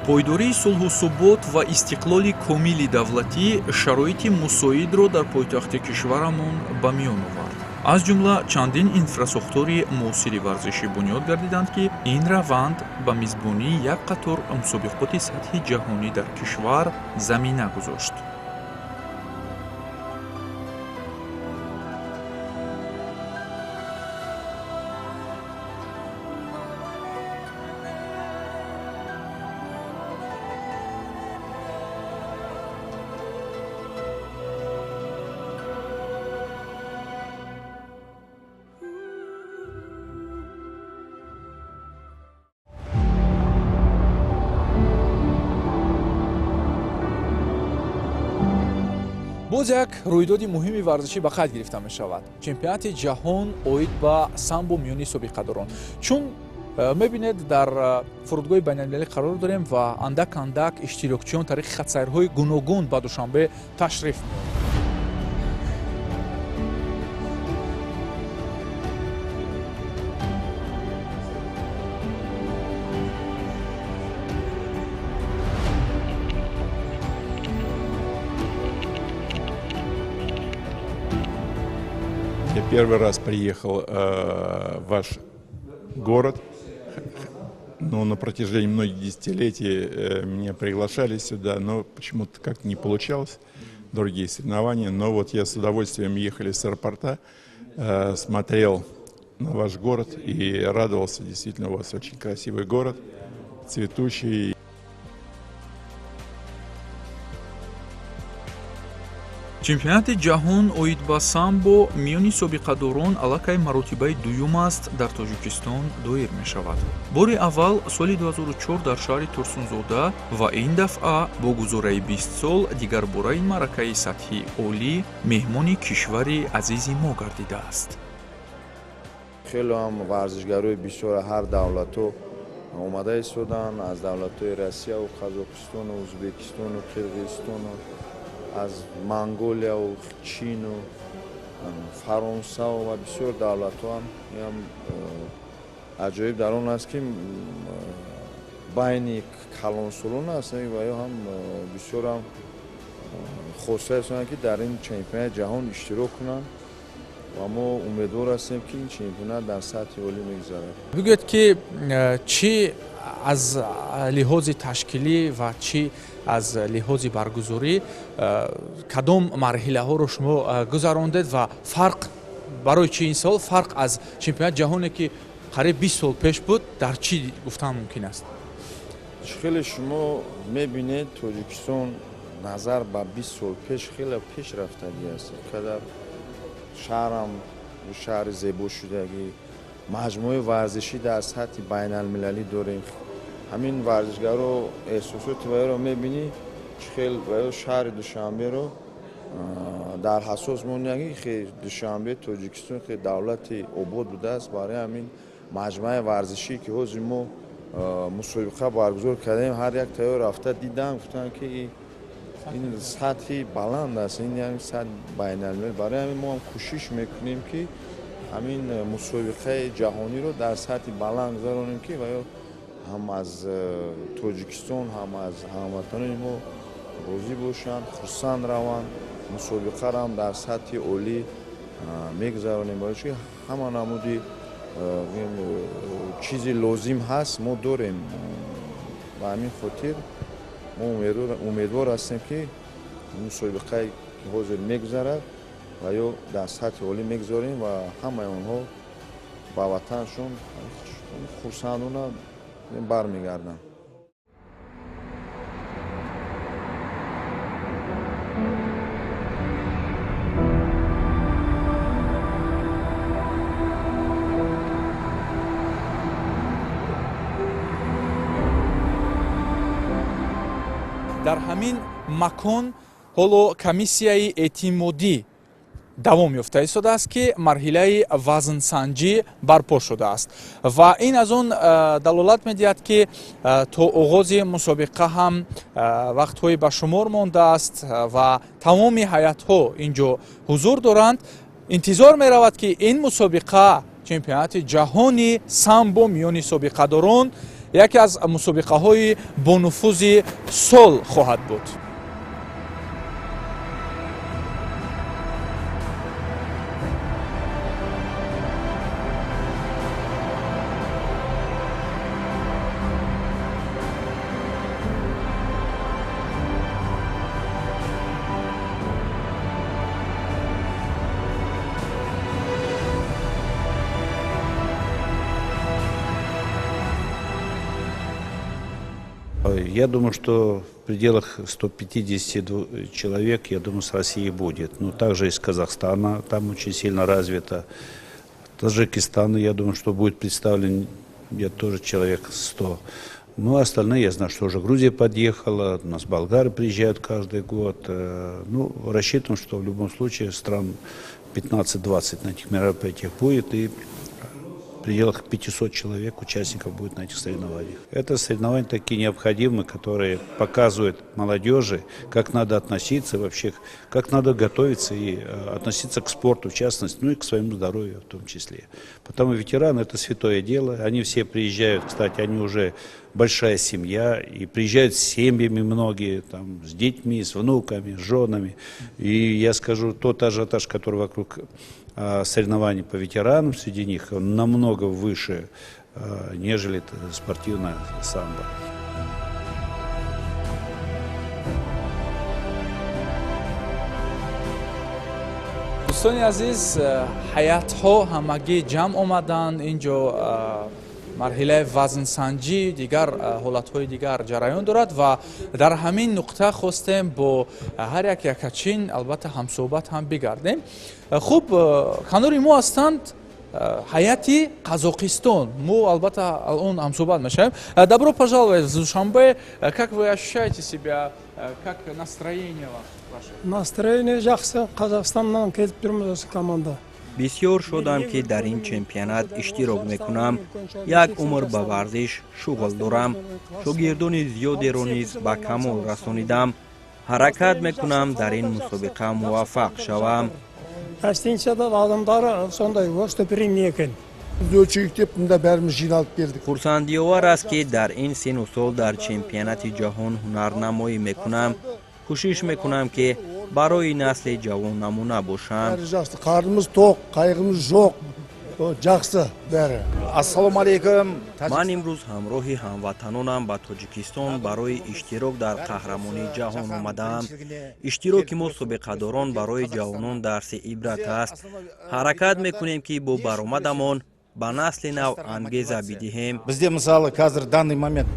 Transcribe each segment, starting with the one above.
Пойдории сулҳу субот ва истиқлоли комили давлатӣ шароити мусоидро дар пойтахти кишварамон ба миён овард. Аз ҷумла чандин инфрасохтори муосири варзишӣ бунёд гардиданд, ки ин раванд ба мизбонии як қатор мусобиқоти сатҳи ҷаҳонӣ дар кишвар замина гузошт. Боз як рӯйдоди муҳими варзишӣ ба қайд гирифта мешавад: чемпионати ҷаҳон оид ба самбо миёни собиқадорон. Чун мебинед, дар фурудгоҳи байналмилалӣ қарор дорем ва андак андак иштирокчиён тариқи хатсайрҳои гуногун ба Душанбе ташриф меоранд. Я первый раз приехал в ваш город, но на протяжении многих десятилетий меня приглашали сюда, но почему-то как-то не получалось, другие соревнования. Но вот я с удовольствием ехали с аэропорта, смотрел на ваш город и радовался. Действительно, у вас очень красивый город, цветущий. Чемпионати ҷаҳон оид ба самбо миёни собиқадорон аллакай маротибаи дуюм аст дар Тоҷикистон доир мешавад. Бори аввал соли 2004 дар шаҳри Турсунзода ва ин дафъа бо гузораи 20 сол дигарбора ин маъракаи сатҳи олӣ меҳмони кишвари азизи мо гардидааст. Хеле ҳам варзишгарои бисёр ҳар давлатҳо омада истоданд, аз давлатҳои Россияву Қазоқистону Ӯзбекистону Қирғизистону, аз Монголияву Чину Фаронсаву ва бисёр давлатҳоам. Ам аҷоиб дар он аст, ки байни калонсолон аст ва ё ҳам бисёрам хоста ҳастанд, ки дар ин чемпионати ҷаҳон иштирок кунанд, ва мо умедвор ҳастем, ки ин чемпионат дар сатҳи олӣ мегузарад. Бигӯед, ки чӣ аз лиҳози ташкилӣ ва чӣ аз лиҳози баргузорӣ кадом марҳилаҳоро шумо гузарондед ва фарқ барои чӣ ин сол фарқ аз чемпионати ҷаҳоне, ки қариб 20 сол пеш буд, дар чӣ гуфтан мумкин аст? Хеле шумо мебинед, Тоҷикистон назар ба 20 сол пеш хеле пеш рафтагӣ аст. Қадар шаҳрам шаҳри зебо шудагӣ, маҷмӯаи варзишӣ дар сатҳи байналмилалӣ дорем. Ҳамин варзишгаро эҳсосоти вайро мебинӣ, чӣ хел ваё шаҳри Душанберо дар ҳассос мондаги, хе Душанбе, Тоҷикистон хе давлати обод будааст. Барои ҳамин маҷмӯаи варзишӣ, ки ҳозир мо мусобиқа баргузор кардем, ҳар як тайёр рафта дидам, гуфтанд, ки ин сатҳи баланд аст, ин як сатҳ байналмилал. Барои ҳамин мо ҳам кӯшиш мекунем, ки ҳамин мусобиқаи ҷаҳониро дар сатҳи баланд гузаронем, ки ваё ҳам аз Тоҷикистон, ҳам аз ҳамватанони мо розӣ бошанд, хурсанд раванд. Мусобиқаро ҳам дар сатҳи олӣ мегузаронем, барои чи ҳама намуди чизи лозим ҳаст, мо дорем. Ба ҳамин хотир мо умедвор ҳастем, ки мусобиқае ки ҳозир мегузарад ва ё дар сатҳи олӣ мегузорем ва ҳамаи онҳо ба ватаншон хурсандона бармегарданд. Дар ҳамин макон ҳоло комиссияи эътимодӣ давом ёфта истодааст, ки марҳилаи вазнсанҷӣ барпо шудааст, ва ин аз он далолат медиҳад, ки то оғози мусобиқа ҳам вақтҳои ба шумор мондааст ва тамоми ҳайатҳо ин ҷо ҳузур доранд. Интизор меравад, ки ин мусобиқа, чемпионати ҷаҳони самбо миёни собиқадорон, Яке аз мусобиқаҳои бонуфузи сол хоҳад буд. Я думаю, что в пределах 150 человек, я думаю, с России будет. Но также из Казахстана, там очень сильно развито. Таджикистан, я думаю, что будет представлен, я тоже человек 100. Ну, остальные, я знаю, что уже Грузия подъехала, у нас болгары приезжают каждый год. Ну, рассчитываем, что в любом случае стран 15-20 на этих мероприятиях будет. И в пределах 500 человек участников будет на этих соревнованиях. Это соревнования такие необходимые, которые показывают молодежи, как надо относиться вообще, как надо готовиться и относиться к спорту в частности, ну и к своему здоровью в том числе. Потому ветераны – это святое дело. Они все приезжают, кстати, они уже большая семья, и приезжают с семьями многие, там, с детьми, с внуками, с женами. И я скажу, тот ажиотаж, который вокруг соревнований по ветеранам, среди них он намного выше, нежели спортивное самбо. Дӯстони азиз, ҳайатҳо ҳамагӣ ҷамъ омаданд. Ин ҷо марҳилаи вазнсанҷӣ, дигар ҳолатҳои дигар ҷараён дорад ва дар ҳамин нуқта хостем бо ҳар як якачин албатта ҳамсӯҳбат ҳам бигардем. Хуб, канори мо ҳастанд ҳайати Қазоқистон. Мо албатта он ҳамсӯҳбат мешавем. Добро пожаловать в Душанбе. Как вы ощущаете себя, как настроение ваше? Настроение жақсы. Қазақстаннан келіп тұрмыз, осы команда. Бисёр шодам, ки дар ин чемпионат иштирок мекунам. Як умр ба варзиш шуғл дорам, шогирдони зиёдеро низ ба камол расонидам. Ҳаракат мекунам, дар ин мусобиқа муваффақ шавам. Гостиницада адамдары сондай гостеприимный екен. Деп мында бәріміз жиналып келдік. Хурсандиовар аст, ки дар ин сину сол дар чемпионати ҷаҳон ҳунарнамоӣ мекунам. Кӯшиш мекунам, ки барои насли ҷавон намуна бошам. Бәрі жақсы, қарнымыз тоқ, қайғымыз жоқ, жақсы бәрі. Ассалому алейкум. Ман имрӯз ҳамроҳи ҳамватанонам ба Тоҷикистон барои иштирок дар қаҳрамонии ҷаҳон омадаам. Иштироки мо, собиқадорон, барои ҷавонон дарси ибрат аст. Ҳаракат мекунем, ки бо баромадамон ба насли нав ангеза бидиҳем. Бізде, мысалы, қазір данный момент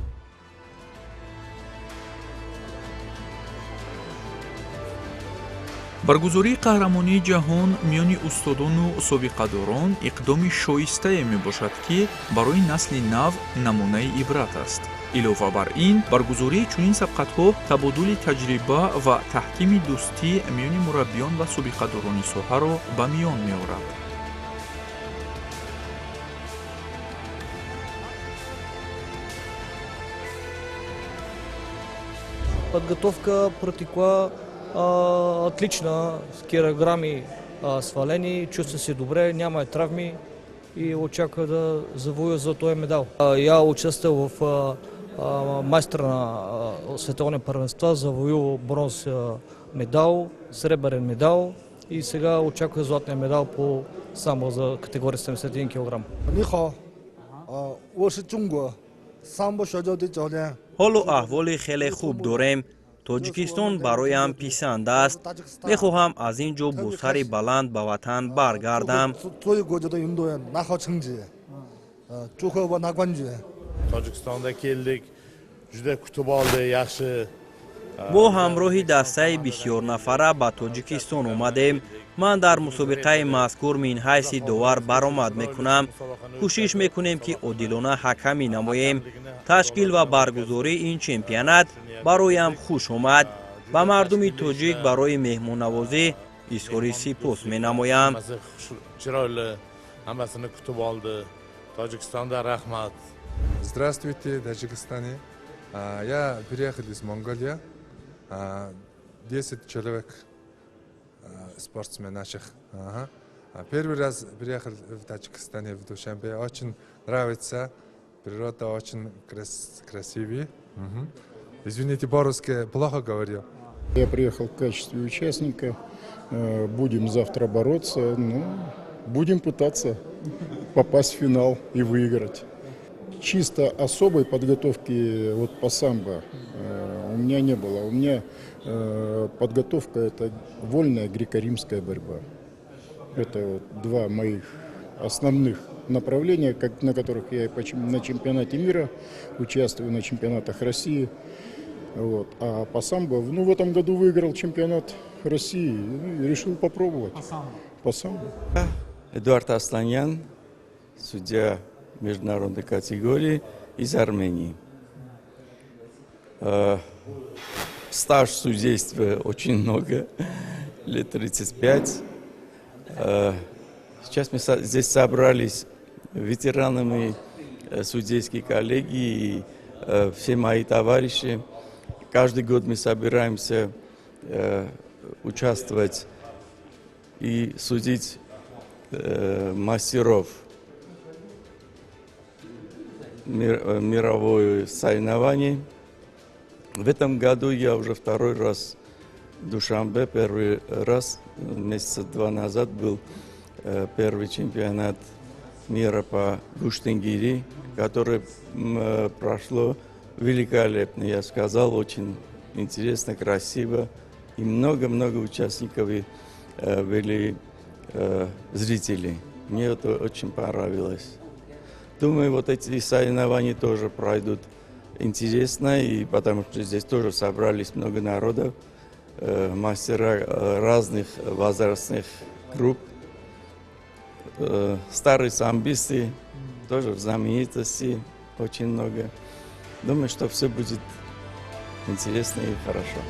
Баргузории қаҳрамонии ҷаҳон миёни устодону собиқадорон иқдоми шоистае мебошад, ки барои насли нав намунаи ибрат аст. Илова бар ин, баргузории чунин сабқатҳо табодули таҷриба ва таҳкими дӯстӣ миёни мураббиён ва собиқадорони соҳаро ба миён меорад. Подготовка протекла отлично, с килограми свалени, чувства се добре, няма травми и очаква да завоюя золотой медал. Я участвовал в майстер на световни първенства, завоювал бронз медал, сребърен медал и сега очаква златния медал по самбо за категория 71 кг. 你好，我是中国三步学校的教练。 Ҳолу аҳволи хеле хуб дорем. Тоҷикистон бароям писанд аст. Мехоҳам аз ин ҷо бо сари баланд ба ватан баргардам. 所有国家的运动员拿好成绩，祝贺我拿冠军。 Tojikistonda keldik, juda kutib oldi, yaxshi. Бо ҳамроҳи дастаи бисёрнафара ба Тоҷикистон омадем. Ман дар мусобиқаи мазкур минҳайси довар баромад мекунам. Кӯшиш мекунем, ки одилона ҳакамӣ намоем. Ташкил ва баргузории ин чемпионат бароям хуш омад. Ба мардуми тоҷик барои меҳмоннавозӣ изҳори сипос менамоям. Hammasi chiroyli, hammasini kutib oldi. Tojikistonda rahmat. Здравствуйте, Таджикистане. Я приехал из Монголии. 10 человек спортсмен наших. Ага. Первый раз приехал в Таджикистане, в Душанбе. Очень нравится. Природа очень красивая. Мгм. Извините, по-русски плохо говорю. Я приехал в качестве участника. Будем завтра бороться. Ну, будем пытаться попасть в финал и выиграть. Чисто особой подготовки вот по самбо у меня не было. У меня подготовка – это вольная греко-римская борьба. Это вот два моих основных направления, на которых я и на чемпионате мира участвую, на чемпионатах России. Вот. А по самбо, ну, в этом году выиграл чемпионат России, ну, и решил попробовать. По самбо? По самбо. Эдуард Асланян, судья международной категории из Армении. Стаж судейства очень много, лет 35. Сейчас мы здесь собрались ветеранами судейской коллегии и все мои товарищи. Каждый год мы собираемся участвовать и судить мастеров мировое соревнование. В этом году я уже второй раз в Душанбе, первый раз месяца два назад был первый чемпионат мира по гуштингири, который прошло великолепно, я сказал, очень интересно, красиво. И много-много участников и были зрители. Мне это очень понравилось. Думаю, вот эти соревнования тоже пройдут интересно, и потому что здесь тоже собрались много народов, мастера разных возрастных групп, старые самбисты, тоже знаменитости очень много. Думаю, что все будет интересно и хорошо.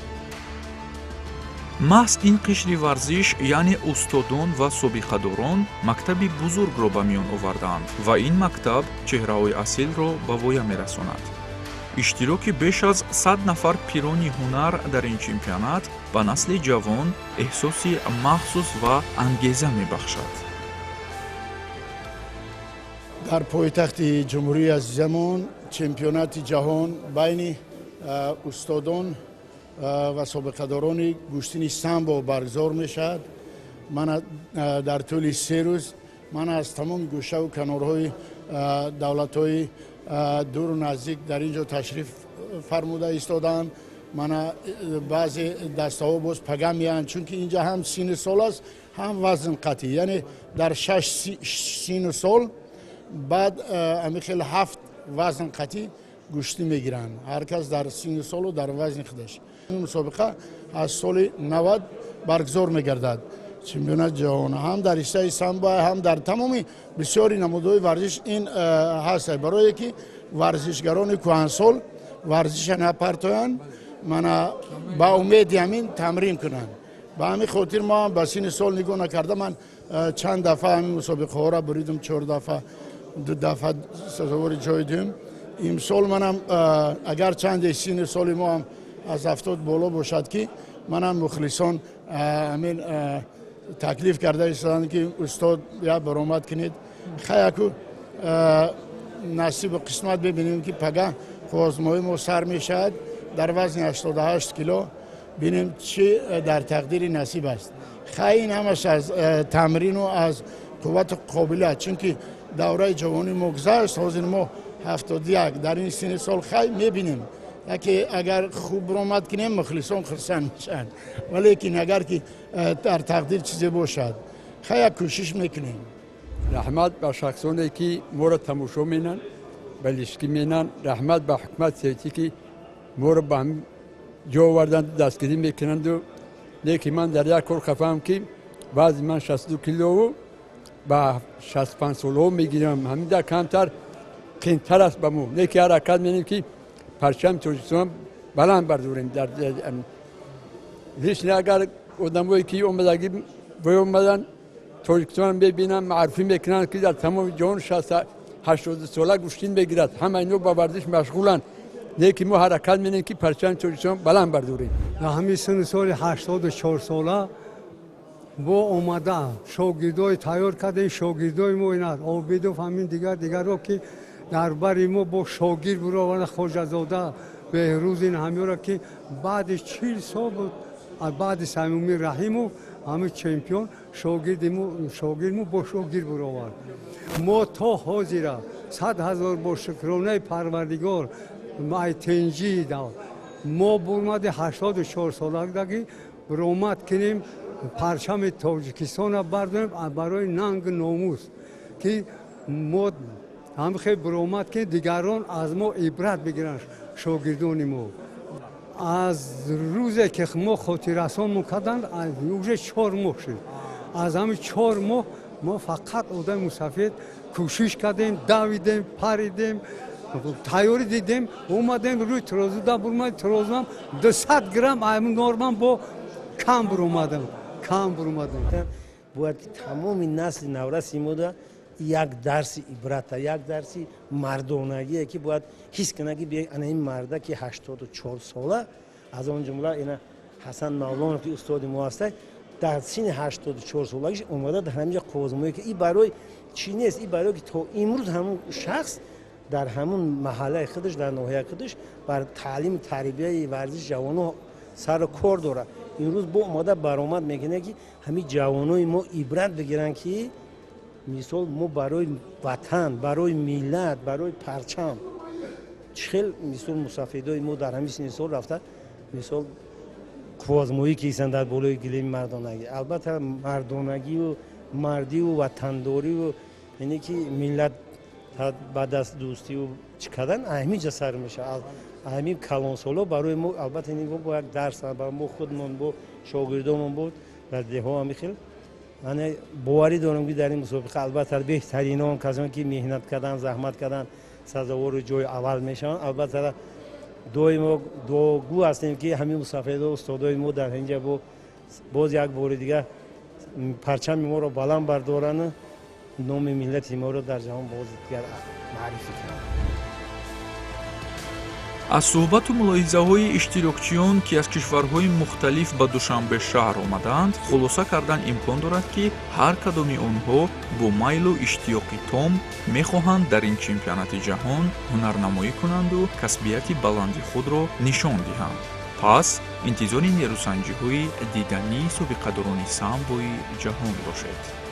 Маҳз ин қишри варзиш, яъне устодон ва собиқадорон, мактаби бузургро ба миён овардаанд ва ин мактаб чеҳраҳои асилро ба воя мерасонад. Иштироки беш аз 100 нафар пирони ҳунар дар ин чемпионат ба насли ҷавон эҳсоси махсус ва ангеза мебахшад. Дар пойтахти ҷумҳурии азизамон чемпионати ҷаҳон байни устодон ва собиқадорони гӯштини самбо баргузор мешавад. Ман дар тӯли 3 рӯз ман аз тамоми гӯшаву канорҳои давлатҳои дуру наздик дар ин ҷо ташриф фармуда истодаанд. Мана баъзе дастаҳо боз пага меянд, чунки инҷа ҳам синну сол аст, ҳам вазн қатъӣ, яъне дар шаш синну сол, баъд ҳамин хел ҳафт вазн қатъӣ гӯштӣ мегиранд, ҳар кас дар синну солу дар вазни худаш. Ин мусобиқа аз соли 90 баргузор мегардад. Чемпионати ҷаҳон ҳам дар риштаи самбо, ҳам дар тамоми бисёри намудҳои варзиш ин ҳаст, барое ки варзишгарони кӯҳансол варзиша напартоянд, мана ба умеди ҳамин тамрин кунанд. Ба ҳамин хотир мо ҳам ба синни сол нигоҳ накарда, ман чанд дафъа ҳамин мусобиқаҳоро буридам, чор дафъа, ду дафъа сазовори ҷои дуюм. Имсол манам, агар чанде синни соли мо ҳам аз 70 боло бошад, ки манам мухлисон ҳамин таклиф карда истоданд, ки устод, як баромад кунед. Хаяку насибу қисмат, бибинем, ки пага қувваозмоии мо сар мешавад дар вазни 88 кило, бинем чӣ дар тақдири насиб аст. Хай, ин ҳамаш аз тамрину аз қуввату қобилият, чунки давраи ҷавонӣ мо гузашт, ҳозир мо 71, дар ин синни сол хай мебинем, яке агар хуб баромад кунем, мухлисон хурсанд мешаванд, валекин агар ки дар тақдир чизе бошад, хай як кӯшиш мекунем. Раҳмат ба шахсоне, ки моро тамошо менанд, ба лишкӣ менанд. Раҳмат ба ҳукумат сети, ки моро ба ҳамин ҷо оварданд, дастгирӣ мекунанду. Лекин ман дар як кор хафаам, ки баъзи ман 62 килову ба 65 солаҳо мегирам. Ҳамин дар камтар қиинтар аст ба мо, лекин ҳаракат менем, ки парчами Тоҷикистон баланд бардорем. Лишне агар одамое ки омадагӣ омаданд, Тоҷикистон мебинанд, маъруфӣ мекунанд, ки дар тамоми ҷаҳон 80 сола гӯштин мегирад, ҳама ино ба варзиш машғуланд. Лекин мо ҳаракат менем, ки парчами Тоҷикистон баланд бардорем. Дар ҳамин синни соли 84 сола бо омада шогирдои тайёр кардем. Шогирдои мо ина Обидов, ҳамин дигар дигарро, ки Дар бари мо бо шогирд буроварда Хоҷазода Беҳрӯз, ин ҳамёро ки баъди 40 сол буд, баъди Самиумин Раҳимов ҳамин чемпион шогирдмо бо шогирд буровард. Мо то ҳозира 100 000 бо шукронаи Парвардигор майтенҷӣ мо бурмади 84 солагдаги ромад кунем, парчами Тоҷикистона бардорем барои нангу номус, ки мо ҳамхел буромад, ки дигарон аз мо ибрат бигиранд, шогирдони мо. Аз рӯзе ки мо хотиррасонмон карданд, уже 4 моҳ шуд. Аз ҳамин 4 моҳ мо фақат одами мусафед кӯшиш кардем, давидем, паридем, тайёрӣ дидем, омадем, рӯи тирозуда бурмад, тирозуам 200 грамм нормам бо кам буромадам, кам буромадам. Бояд тамоми насли навраси мода як дарси ибрата, як дарси мардонагие, ки бояд ҳис кунад, ки ана ин марда, ки 84 сола, аз он ҷумла ина Ҳасан Мавлонов, ки устоди мо ҳаста, дар синни 84 солагиш омада дар ҳаминҷа қозмоӣ, ки и барои чӣ нест, и барое ки то имрӯз ҳамун шахс дар ҳамун маҳаллаи худаш, дар ноҳияи худаш бар таълиму тарбияи варзиши ҷавонҳо сару кор дорад. Имрӯз бо омада баромад мекунад, ки ҳамин ҷавонои мо ибрат бигиранд, ки мисол мо барои ватан, барои миллат, барои парчам чӣ хел мисол мусафидои мо дар ҳамин синни сол рафта, мисол, қуввазмоӣ кисанд дар болои гилеми мардонагӣ. Албатта, мардонагию мардиву ватандориву яъне ки миллат ба даст дӯстиву чӣ кардан ҳамин ҷа сар мешавад, ҳамин калонсоло. Барои мо, албатта, ин бо як дарс ба мо худмон, бо шогирдонмон буд дар деҳо. Ҳамин хел ана боварӣ дорам, ки дар ин мусобиқа, албатта, беҳтаринон, касоне ки меҳнат карданд, заҳмат карданд, сазовори ҷои аввал мешаванд. Албатта, доимо дуогӯ ҳастем, ки ҳамин мусафедо, устодои мо дар инҷа бо боз як бори дигар парчами моро баланд бардоранд, номи миллати моро дар ҷаҳон боз дигар маърифӣ кунанд. Аз суҳбату мулоҳизаҳои иштирокчиён, ки аз кишварҳои мухталиф ба Душанбе шаҳр омадаанд, хулоса кардан имкон дорад, ки ҳар кадоми онҳо бо майлу иштиёқи том мехоҳанд дар ин чемпионати ҷаҳон ҳунарнамоӣ кунанду касбияти баланди худро нишон диҳанд. Пас интизори нерӯсанҷиҳои дидании собиқадорони самбои ҷаҳон бошед.